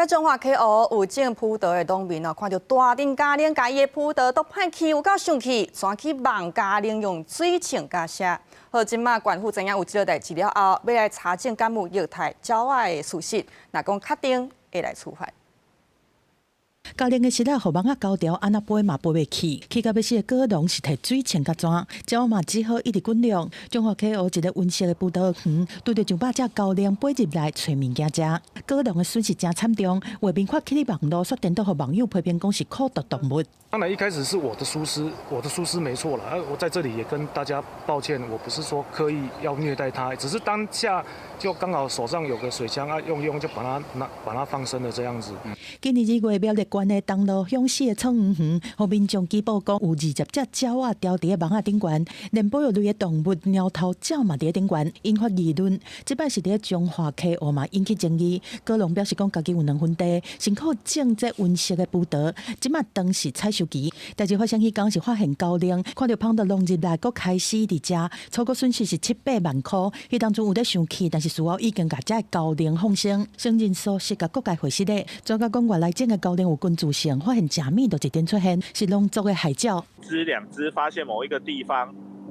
佇彰化溪湖有種葡萄的農民哦，看著大陣家龍共伊的葡萄啄歹去，有夠生氣，鑽去網家龍用水銃共射。好，這馬縣府知影有這个代誌了後，欲來查證敢有虐待鳥仔的事實，若講確定會來處罰。家龍的爍爁予網仔勾牢，按怎飛嘛飛袂去，氣甲欲死的果農是提水銃共鑽，鳥仔嘛只好一直滾量。彰化溪湖一个溫室的葡萄園，拄著上百隻家龍飛入來揣物件食，果農的損失真慘重。畫面發起佇網路，煞顛倒予網友批評講是苦毒動物。當然一開始是我的疏失，我的疏失沒錯啦。我在這裡也跟大家抱歉，我不是說刻意要虐待它，只是當下就剛好手上有個水槍啊，用用就把它拿把它放生了這樣子。今年2月，苗栗縣的東螺鄉四个創園園，予民眾舉報講有20隻鳥仔牢佇个網仔頂懸，連保育類的動物貓頭鳥嘛佇咧頂懸，引發議論。這擺是佇咧彰化溪湖嘛引起爭議。果農表示講，家己有兩分地，辛苦種這溫室的葡萄，這馬當是採收期。代誌發生彼工是發現家龍，看著蜂就籠入來，閣開始佇食，初步損失是七八萬箍。彼當陣有咧生氣，但是事後已經共這个家龍放生，承認疏失共各界回失禮。專家講，外來種的家龍有根蛀性，發現食物就一陣出現，是農作的害鳥。隻兩隻發現某一個地方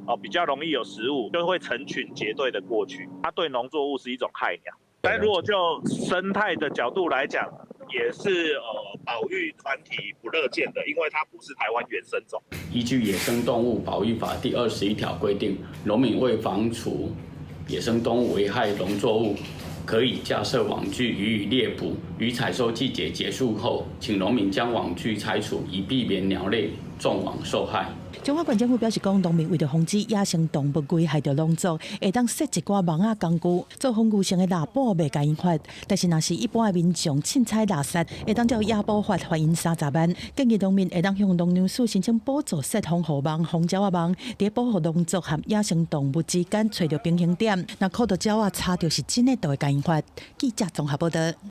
哦比較容易有食物，就會成群結隊的過去。它對農作物是一種害鳥。但如果就生態的角度來講，也是保育團體不樂見的，因為它不是台灣原生種。依據《野生動物保育法》第21條規定，農民為防除野生動物危害農作物，可以架設網具予以獵捕。於採收季節結束後，請農民將網具拆除，以避免鳥類中網受害。彰化縣政府表示講，農民為著防止野生動物危害著農作，會當設一寡網仔工具做防禦性的獵捕，袂共𪜶罰。但是，若是一般的民眾凊彩獵殺，會當照野保法罰𪜶30萬。建議農民會當向農糧署申請補助設防護網、防鳥仔網，佇保護農作和野生動物之間揣著平衡點。若苦毒鳥仔查著是真的，就會共𪜶罰。記者綜合報導。